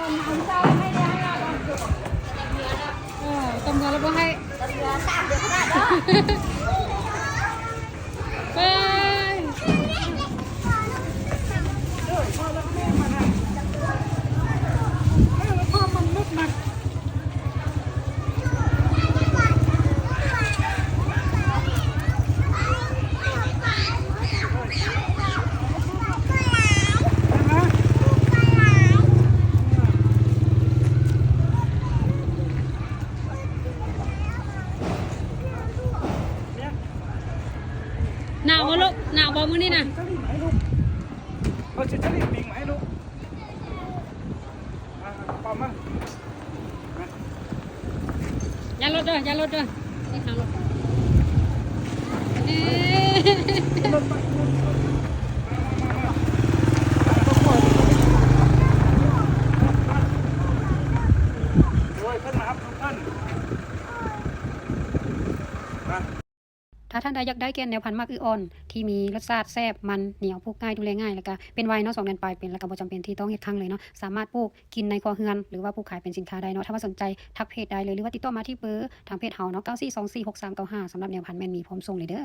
ເອີ ຕຳເມືອແລ້ວບໍ່ໃຫ້ ຕຳເມືອຕາມເດີຂະໜາດເນາະ ໄປ ເອີ ເພາະມັນລຶກນະ. ໜາວບໍ່ລູກ? ໜາວບໍ່ມື້ນີ້ນະ? ເຂົາຊິທະລິງມາໃຫ້ລູກ ເອົາກະເປົາມາ ຢ່າຫຼຸດເດີ ຢ່າຫຼຸດເດີ ນີ້ທາງລົດ ເອີ ລົດໄປ ລົດໄປ ໂອ້ຍ ເພິ່ນມາຮັບລູກເພິ່ນ ມາ. ຖ້າທ່ານໃດຢາກໄດ້ແກ່ນແນວພັນໝາກອຶອ່ອນ ທີ່ມີລົດຊາດແຊບ ມັນ, ໜຽວ, ປູກງ່າຍ, ດູແລງ່າຍ ແລ້ວກະເປັນໄວເນາະ ສອງເດືອນປາຍເປັນ ແລ້ວກະບໍ່ຈຳເປັນທີ່ຕ້ອງເຮັດຄັ້ງເລີຍເນາະ ສາມາດປູກກິນໃນຄົວເຮືອນ ຫຼືວ່າປູກຂາຍເປັນສິນຄ້າໄດ້ເນາະ. ຖ້າວ່າສົນໃຈ ທັກເພຈໄດ້ເລີຍ ຫຼືວ່າຕິດຕໍ່ມາທີ່ເບີທາງເພຈເຮົາເນາະ ເກົ້າສີ່ສອງສີ່ຫົກສາມເກົ້າຫ້າ ສຳລັບແນວພັນແມ່ນມີພ້ອມສົ່ງເລີຍເດີ.